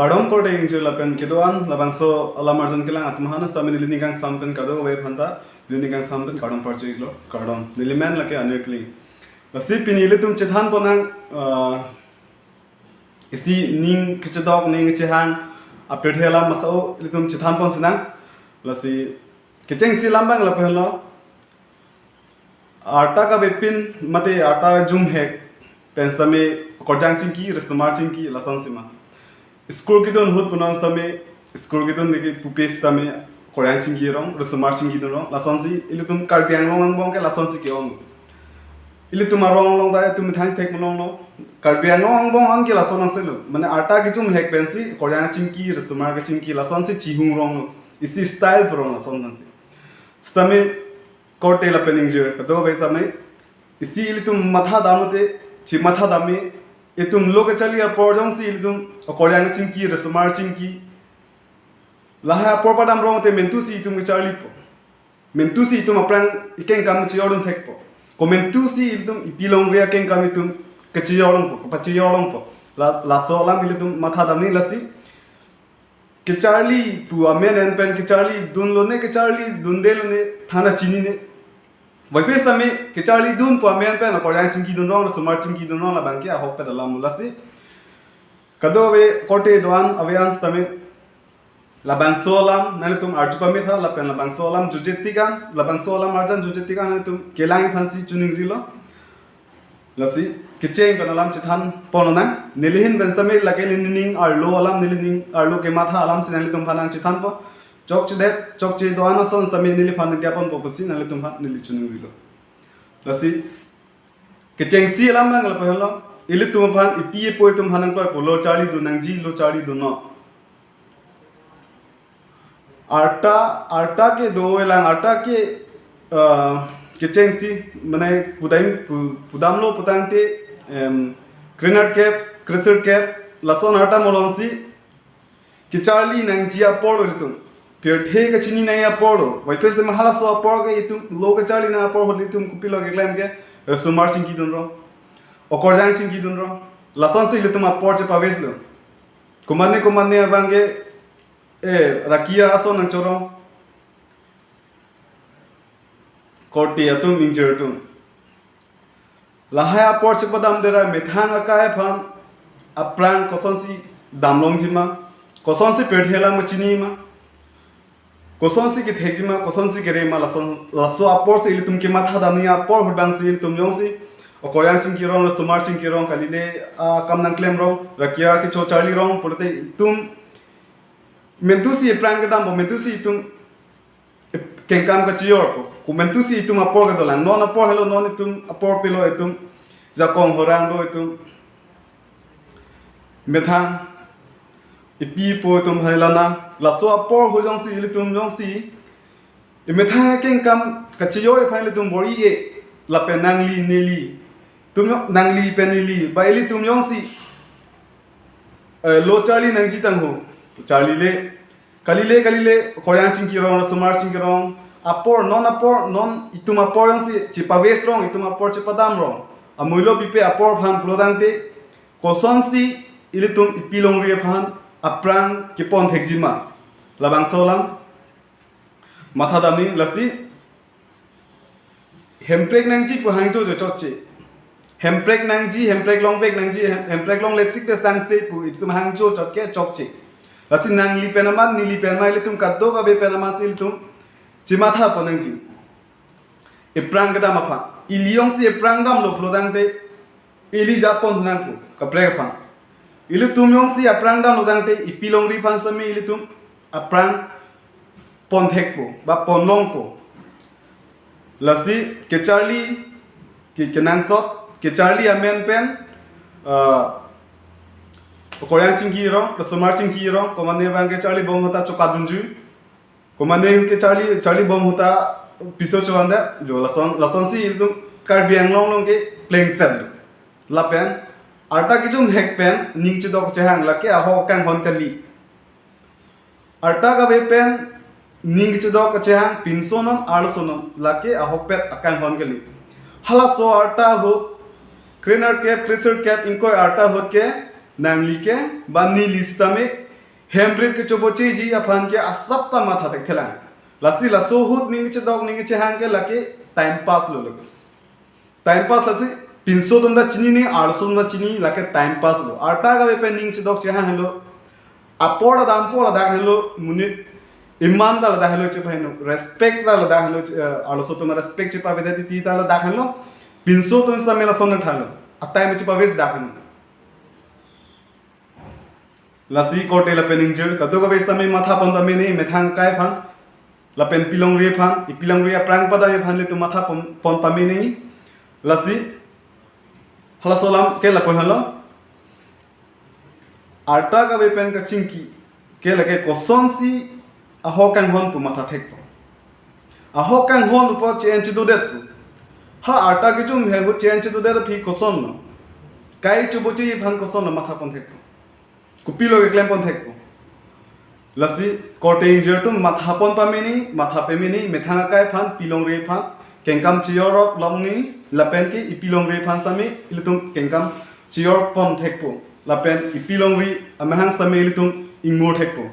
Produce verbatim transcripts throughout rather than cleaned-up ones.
Kardom korte ingjir lapen kedo-an labangso alam arjan kelang atum aphan, sitame neli ning kangsam pen kadokave aphanta neli ning kangsam pen kardom parjilo, kardom. Neli men lake Anir Kling. Lasi pini ilitum chethan ponnang, ah, isi ning kechedok, ning kechehang apirthe alam masao ilitum chethan pon sinang. Lasi kechengsi alam abang lapu henlo. Arta kavepin mate arta jumhek pen sitame okorjang chingki, resomar chingki, lasonsi ma. School kedun ahut punon sitame, school kedun niki pupe sitame okorjang chingki rong, resomar chingki dun rong, lasonsi ilitum Karbi Anglong angbong ke lasonsi ke-ong. Ilitum arong along ta itum methang thek malonglo. Karbi Anglong angbong an ke lason nangselo. Mane arta kejumhek pensi okorjang chingki, resomar kechingki, lasonsi chihung ronglo. Isi style pu rong lason nangsi. Sitame korte lapen ingjir kadokave sitame, isi ilitum matha dam te, chematha dam me, itum lo kecharli apor jongsi ilitum okorjang chingki, resomar chingki, lahai apor padam rong te mentusi itum kecharlipo. Mentusi itum aphrang ikengkam chejordun thekpo. Ko mentusi itum ipi longri akengkam itum kechejordunpo, kepachejordunpo. La, laso alam ilitum matha dam ni lasi. Kecharli pu amen en pen kecharli dunlo ne, kecharli dundelo ne, than ta chinine. Voiphit sitame kecharli dun pu amen pen okorjang chingki dun rong, resomar chingki dun rong, labang ke ahokpet alam lasi. Kadokave korte do-an ave an sitame labangso alam nanglitum arju pametha lapen labangso alam juje tik an, labangso alam arjan juje tik an nanglitum kelang aphansi choningrilo. Lasi kecheng pen alam chethan ponnang. Neli ahin pen sitame lake neli ning arlo alam, neli ning arlo kematha alamsi nanglitum aphan nangchethanpo. Chokchedet, chokche do-an ason sitame neliphan ningje ponpo pusi nanglitum aphan neli choningrilo. Lasi kechengsi alam abang lapu henlo. Ilitum aphan ipi ipo itum aphan nangkloipo, lo charli dun nangji, lo charli dunnon. Arta, arta ke do-elang, arta ke, ah, kechengsi, mane pudam, pu-, pudamlo putangte, em, krenerkep, kresirkep, lason arta malomsi kecharli nangji apor lo ilitum. Pirthe kachini nangji apor lo. Voiphit sitame halaso apor ke itum lo kecharli nang apor ahut ilitum kopilo keklem ke, resomar chingki dun rong, okorjang chingki dun rong. Lasonsi ilitum apor chepaveslo. Komane komane abang ke, eh, rakiar ason nangchorong. Korte atum ingjir atum. Lahai apor chepadam dera methang akai aphan aphrang kosonsi damlongji ma, kosonsi pirthe alam kachini ma, kosonsi kethekji ma, kosonsi kere ma, lason, laso aporsi ilitum kematha dam ni apor ahut abangsi ilitum jongsi okorjang chingki rong, resomar chingki rong, kalile, ah, kam nangklem rong, rakiar kecho charli rong pulote itum mentusi aphrang kedampo, mentusi itum kengkam kachejorpo. Ko mentusi itum apor kedolang. Non apor helo, non itum apor pilo, itum jakong horang do, itum methang ipi ipo itum hailana. Laso apor ahut jongsi ilitum jongsi imethang kengkam kachejor aphan ilitum bor-i-e lapen nangli neli. Itum jong, nangli pen neli. Ba ilitum jongsi, eh, lo charli nangji tangho. Charlile. Kalile, kalile, okorjang chingki rong, resomar chingki rong, apor, non apor, non itum apor jongsi chepaves rong, itum apor chepadam rong, amuilo pipe apor aphan pulotangte, kosonsi ilitum ipi longri aphan aphrang kepon thekji ma. Labangso alam matha dam ni lasi. Hemprek nangji pu hangjo jo chokche. Hemprek nangji, hemprek longvek nangji, hem-, hemprek longle tik te sangse pu itum hangjo chot ke chokche. Lasi nangli pen amat, neli pen amat, ilitum kadokave pen amatsi ilitum chematha pon nangji. Aphrang kedam aphan. Ili jongsi aphrang damlo pulotangte ili japon nangpo, kaprek aphan. Ilitum jongsi aphrang damlo tangte ipi longri aphan sitame ilitum aphrang pon thekpo, ba pon longpo. Lasi kecharli, ke, kenangsot, kecharli amen pen, ah, okorjang chingki rong, resomar chingki rong, komane abang kecharli bom ahut ta chokadunjui. Komane kecharli, charli bom ahut ta piso chowande, jo lason, lasonsi ilitum Karbi Anglong along ke plengset lo. Lapen, arta kejumhek pen, ning chedok chehang lake ahok akanghon kali. Arta kave pen, ning chedok chehang pinsonon, arlosonon, lake ahokpet akanghon kali. Halaso arta ahut, krenerkep, kresirkep, ingkoi arta ahut ke, nangli ke, ba neli sitame, Hem rit kechobocheji aphan ke asap ta matha thekthelang. Lasi laso ahut ning kechedok ning kechehang ke lake time pass lo lo. Time pass lasi pinso atum ta chinine, arloso atum ta chini, lake time pass lo. Arta kave pen ning chedok chehang henlo. Apor ta dam apor ladak henlo, monit iman ta ladak henlo chepaheno, respect ta ladak henlo, eh, arloso atum respect chepavedet titi ta ladak henlo. Pinso atum sitame lason thalo. A time chepaves dak henlo. Lasi korte lapen ingjir kadokave sitame mathapon pamene methang akai aphan, lapen pilongri aphan, ipilongri aphrang padam aphan ilitum mathapon, pon pamene. Lasi halaso alam ke lapu henlo. Arta kave pen kachingki ke lake kosonsi ahok kanghon pu matha thekpo. Ahok kanghon upo che-en chedodetpo. Ha arta kejum he ahut che-en chedodet aphi kosonlo? Kai choboche aphan kosonlo mathapon thekpo? Kopilo keklempon thekpo? Lasi korte ingjir atum mathapon pamene, matha pamene, methang akai aphan, pilongri aphan, kengkam chejor rok longni, lapen ke ipilongri aphan sitame ilitum kengkam chejorpon thekpo. Lapen ipilongri amahang sitame ilitum ingmur thekpo.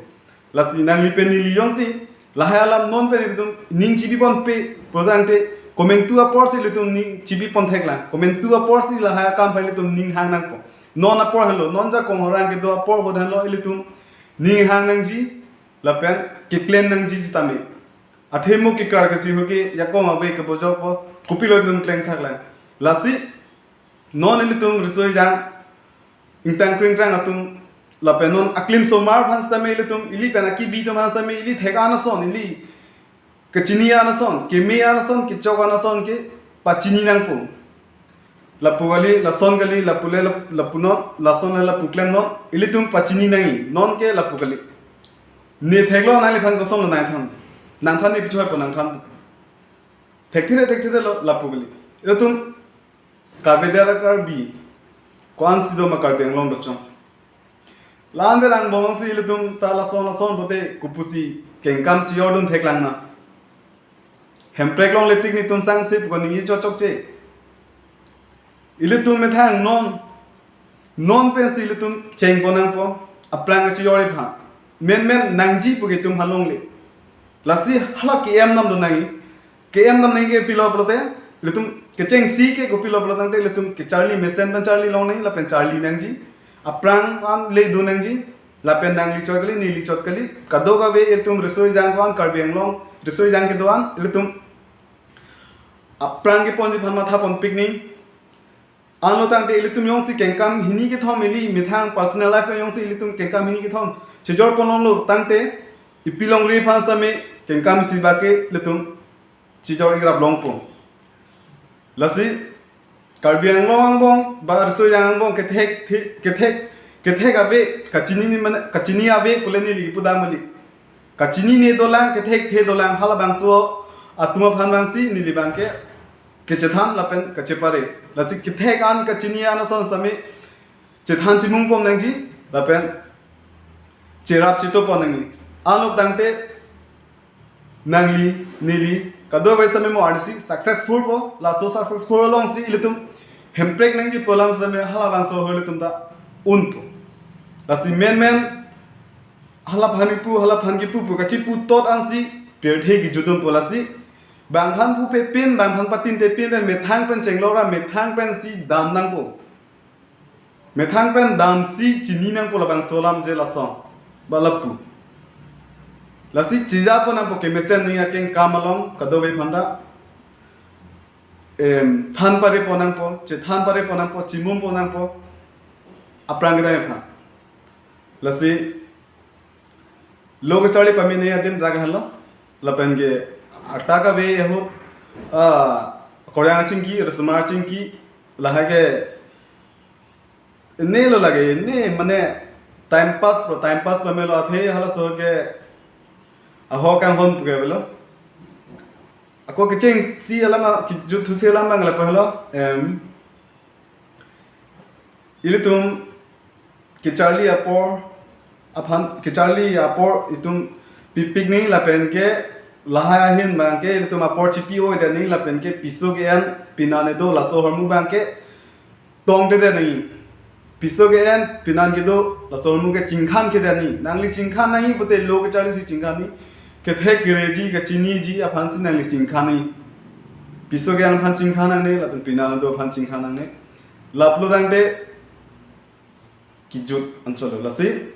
Lasi nangli pen neli jongsi lahai alam non pen ilitum ning chibipon pe, prodangte komantu aporsi ilitum ning chibipon theklang. Komantu aporsi lahai akam aphan ilitum ning hang nangpo. Non apor henlo, non jakong horang kedo apor ahut henlo ilitum ning hang nangji, lapen keklem nangji sitame. Athemu kekar kesi ahut ke jakong ave kebojokpo, kopilo ilitum klem thaklang? Lasi non ilitum riso ejang, ingtang kringkrang atum, lapen non aklim osomar aphan sitame ilitum, ili pen akibi atum aphan sitame, ili thek-an ason, ili kachini an ason, keme an ason, kechok an ason ke pachini nangpo. Lapu kali, lason kali, lapu le lap-, lapu non, lason le lapu klem non, ilitum pachini nangji, non ke lapu kali. Ne theklo nangliphan kosonlo nangthan. Nangphan ne pichoi po nangthan. Thekthe thekthe lo lapu kali. Ilitum kavedet Karbi, ko-ansi do ma Karbi Anglong dochong? La-an ver angbong si ilitum ta lason lason pote kopusi kengkam chejordun theklang ma? Hemprek longle tik netum sangse pu ko ningje chokche. Ilitum methang non, non pensi ilitum chengpon nangpo, aphrang kachejor aphan. Menmen nangji pu ke itum halongle. Lasi hala ke-em nam do nangji. Ke-em nam nangji ke pilo pulote, ilitum kechengsi ke kopilo pulo tangte, ilitum kecharli mesen pen charli long nangji, lapen charli nangji. Aphrang an le do nangji, lapen nangli chot kali, neli chot kali, kadokave ilitum riso ejang ko-an, Karbi Anglong riso ejang kedo-an, ilitum aphrang keponji aphan mathapon pik nangji. Anlo tangte ilitum jongsi kengkam hini kethom, ili methang personal life jongsi ilitum kengkam hini kethom chejorpon longlo tangte, ipilongri aphan sitame kengkam isi ba ke ilitum chejor igrap longpo. Lasi Karbi Anglong angbong ba riso ejang angbong kethek the-, kethek, kethek ave, kachini ni mane, kachini ave pule neli pudam kali. Kachinine dolang, kethekthe dolang, halabangso atum aphan abangsi neli abang ke kechethan lapen kachepare. Lasi kethek an kachini an ason sitame chethan chimungpon nangji, lapen cherap chetopon nangji. Anlo tangte nangli, neli, kadokave sitame mo arnisi successful po, laso successful alongsi ilitum hemprek nangji pu alam sitame halabangso ahut ilitum ta unpo. Lasi menmen halaphan kipu, halaphan kipu pu kachipu tot ansi pirthe kejutdunpo. Lasi bangphan pupe pin, bangphan patinte pin pen methang pen chenglok ra methang pensi dam nangpo. Methang pen damsi chini nangpo labangso alam je lason ba lapu. Lasi chejapon nangpo kemesen nangji akengkam along kadokave aphanta, em, than parepon nangpo, chethan parepon nangpo, chimungpon nangpo, aphrang kedai aphan. Lasi lo kecharli pamene adim dak henlo, lapen ke arta kave ahut, ah, koryang chingki, resumar chingki, lahai ke ene lo lake, ene mane time pass pro, time pass pamelo athe halaso ke ahok kanghon pu ke avelo. Ako kechengsi alam, kejut thusi alam abang lapu henlo, em, ilitum kecharli apor aphan, kecharli apor itum pipik nangji lapen ke lahai ahin abang ke ilitum apor chipi-oidet nangji lapen ke piso ke-en pinane do laso ahormu abang ke tongdedet nangji. Piso ke-en, pinan kedo, laso ahormu ke chingkhan ke dani. Nangli chingkhan nangji pute lo kacharli si chingkhan nangji. Kethek kereji, kachiniji aphan si nangli chingkhan nangji. Piso ke-en aphan chingkhan nangne, lapen pinan do aphan chingkhan nangne. Laplo tangte kijut anchot lo lasi.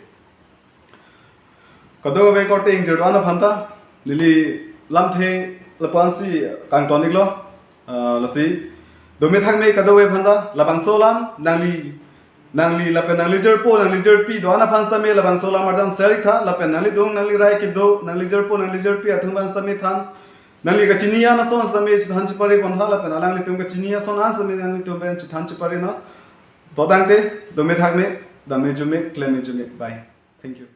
Kadokave korte ingjir do-an aphan ta, neli lamthe lapu-an si kangton iklo, ah, lasi. Dome thakme kadokave aphan ta, labangso alam, nangli, nangli lapen nangli jirpo, nangli jirpi do-an aphan sitame, labangso alam arjan share ik tha, lapen nanglitum, nangli rai kedo, nangli jirpo, nangli jirpi atum aphan sitame than, nangli kachini an ason sitame chethan chepari pon tha, lapen alanglitum kachini ason an sitame nanglitum pen chethan chepari non. To tangte, dome thakme, dame jume, kleme jume. Bye. Thank you.